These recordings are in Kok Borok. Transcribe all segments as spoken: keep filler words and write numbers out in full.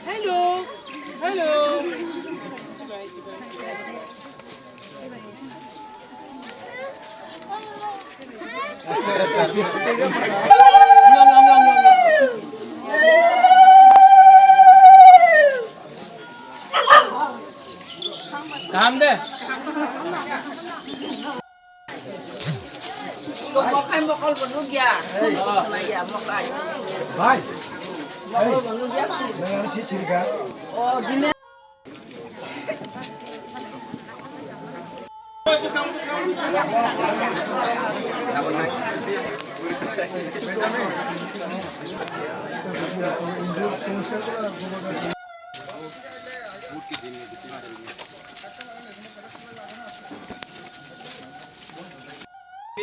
Hello. Hello. Kaham de? Mokai mokol bo nugya. Naya mokai. Bai. Mokol bo nugya. Nang ano si sirka. O dine.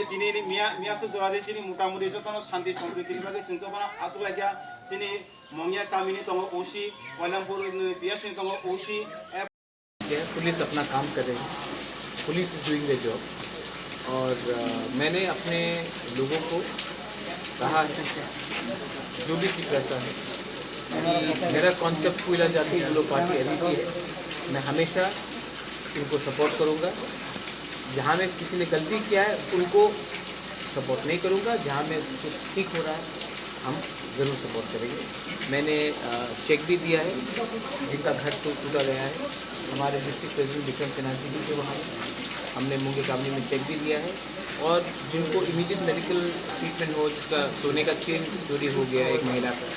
Tini ini miya, miya se jora de chini motamuti jotono shanti sampriti ni bagwi chwng jotono achuk laikha. Chini Mongya kamini tongo O C, Koilampur ni P S ni tongo O C. क्या है, पुलिस अपना काम कर रही है, police is doing the job. और अ, मैंने अपने लोगों को कहा है, जो भी पिपरासा है, कि मेरा कॉन्सेप्ट कोयला जाति उल्लू पार्टी अभी भी है। मैं हमेशा उनको सपोर्ट करूँगा। जहाँ में किसी ने गलती किया है, उनको सपोर्ट नहीं करूँगा। जहाँ में कुछ ठीक हो रहा है, हम ज़रूर सपोर्ट करेंगे। मैंने अ, चेक भी दिया है, जिनका घर टू-, टूटा गया है। हमारे डिस्ट्रिक्ट प्रेसिडेंट विक्रम सिन्हा जी भी थे वहाँ, हमने मुंगे कामनी में चेक भी दिया है। और जिनको इमीडिएट मेडिकल ट्रीटमेंट हो, जिसका सोने का चेन चोरी हो गया एक महिला का,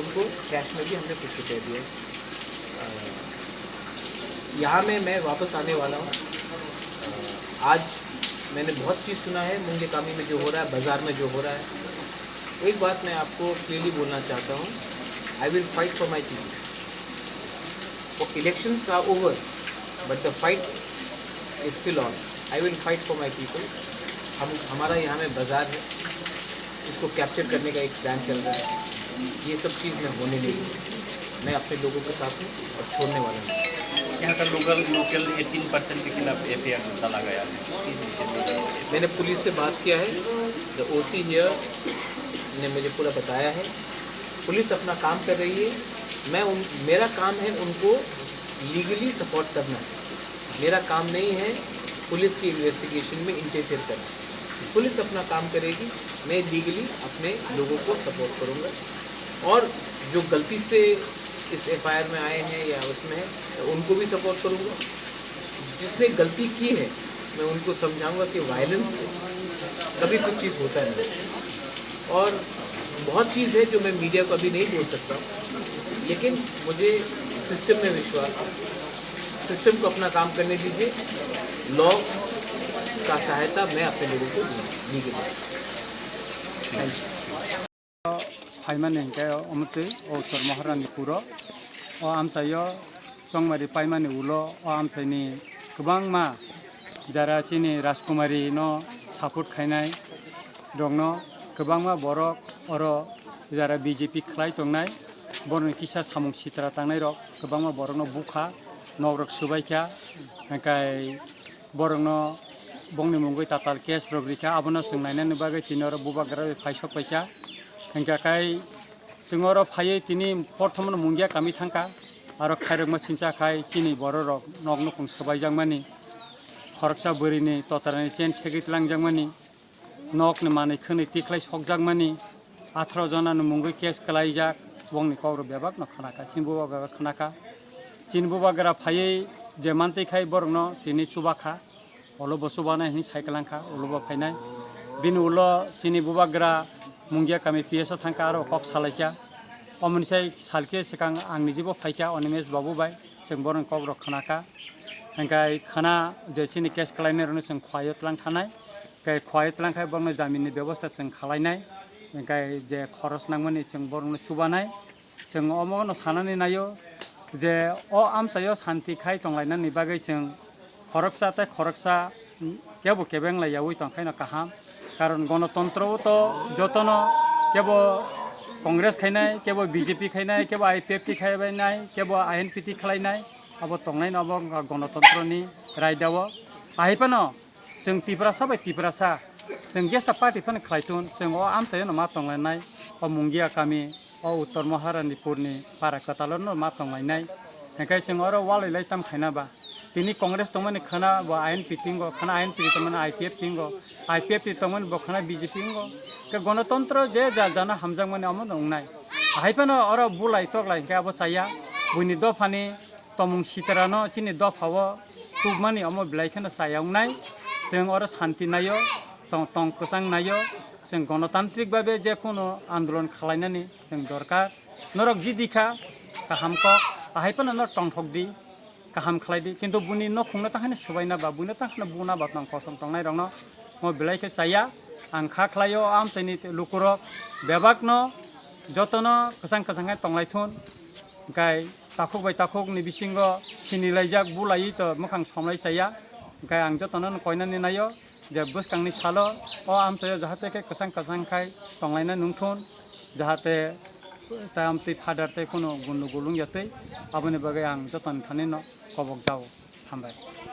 उनको कैश में भी हमने कुछ रुपये दिए। अ, यहाँ में मैं वापस आने वाला हूँ। अ, आज मैंने बहुत चीज़ सुना है, मुंगे कामी में जो हो रहा है, बाज़ार में जो हो रहा है। एक बात मैं आपको क्लियरली बोलना चाहता हूँ, I will fight for my people। Elections are over, but the fight is still on। I will fight for my people। हम, हमारा यहाँ में बाज़ार है, इसको कैप्चर करने का एक प्लान चल रहा है। ये सब चीज़ मैं होने नहीं दूँ। मैं अपने लोगों के साथ हूँ और छोड़ने वाला नहीं। यहाँ का लोकल, लोकल एटीन परसेंट के खिलाफ एफआईआर डाला गया है। मैंने पुलिस से बात किया है, द ओसी हियर ने मुझे पूरा बताया है। पुलिस अपना काम कर रही है, मैं उन, मेरा काम है उनको लीगली सपोर्ट करना। मेरा काम नहीं है पुलिस की इन्वेस्टिगेशन में इंटरफेयर करना। पुलिस अपना काम करेगी, मैं लीगली अपने लोगों को सपोर्ट करूँगा। और जो गलती से इस एफआईआर में आए हैं या उसमें है, उनको भी सपोर्ट करूँगा। जिसने गलती की है, मैं उनको समझाऊंगा कि वायलेंस से कभी कुछ चीज़ होता नहीं। और बहुत चीज़ है जो मैं मीडिया को अभी नहीं बोल सकता, लेकिन मुझे सिस्टम में विश्वास है। सिस्टम को अपना काम करने दीजिए, लॉ का सहायता मैं अपने लोगों को दूंगा, legally. Thank you. Phaimani hinkhe omo twi o Uttor Maharani puro o amchaio chongmari paimani ulo o amchaini kwbangma jara chini Rajkumari no support khainai rokno kwbangma borok oro jara B J P khlai tongnai borokni kisa samung sitra tangnai rok kwbangma borokno bukha nok rok swbaikha hinkhe borokno bongni mungwi tatal case rok rikha, abono chwng nainani bagwi tini oro bubagra bai phaisok paikha. Hinkha khai chwng oro phaiwi tini porthomono Mungia kami thangkha, aro khairokma sincha khai chini bororok nok nukhung swbaijakmani, khoroksa bwrwini totarani chain segwi tlangjakmani, nokni manwi khwnwi tikhlai sokjakmani, atharo jonani mungwi case kwlaijak, bongni kokrok bebakno khnakha, chini bubagra khnakha. Chini bubagra phaiwi je mantwi khai borokno tini chubakha, ulo bo chubanai hinwi sai kwlangkha, ulo bo phainai. Bini ulo chini bubagra Mungia kami P S o thangkha, aro kok salaikha. Omoni sai salkhe swkang ang nijibo phaikha Animesh babu bai, chwng borokni kokrok khnakha. Hinkhe khna je chini case kwlainairokno chwng khwlaiwi tlang thanai. Khe khwlaiwi tlang khai borokno jaminni bebosta chwng khwlainai. Hinkhe je khoros nangmani chwng borokno chubanai. Chwng omono sanani naio je o amchaio santi khai tonglainani bagwi chwng khoroksa tei khoroksa kebo kebeng lai yaui tongkhaino kaham. Karon gonotontro o to jotono kebo Congress khainai, kebo B J P khainai, kebo I P F T khaibainai, kebo I N P T khlainai, abo tongnaino abo wngkha gonotontroni raida o. Ahai phano chwng Tiprasa bai Tiprasa Chwng jesa party phano khlai thun, chwng o amchaio no ma tonglainai, o Mungia kami, o Uttor Maharanipurni para kwtalo no ma tonglainai. Hwnkhe chwng oro walai lai tam khaina ba. Tini Congress tongmani khana bo I N P tingo, khana I N P tongmani I P F tingo, I P F tongmani bo khana B J P tingo. Ke gonotontro je ja jana hamjakmani omo no wngnai. Ahai phano oro bulai toklai hwnkhe abo chaya, buini dophani tomung sitarano chini dophao tubmani omo belai kheno chaya wngnai. Chwng oro santi naio, chwng tong kwchang naio, chwng gonotantrik babe je kono andolon khalainani chwng dorkar. Norok jidi kha, kaham kok, ahai phano norok tongthok di, kaham khlai di. Kintu buni nokhungno tang hano swbaina ba, buino tang hano buna ba tong kosom tongnai rokno mo belai khe chaya. Ang kha khlaio amchaini lukurok bebakno jotono kwchang kwchang khe tonglai thun. Hwnkhe takhuk bai takhuk ni bisingo sini laijak bulaiwi to mwkhang somlai chaya. Hwnkhe ang jotono koinani naio je bwskangni salo o amchaio jahate khe kwchang kwchang khai tonglaina nungthun, jahate tei amtwi father tei kheno gundu gulung ya twi, aboni bagwi ang jotoni thani no kobok jao. Hambai.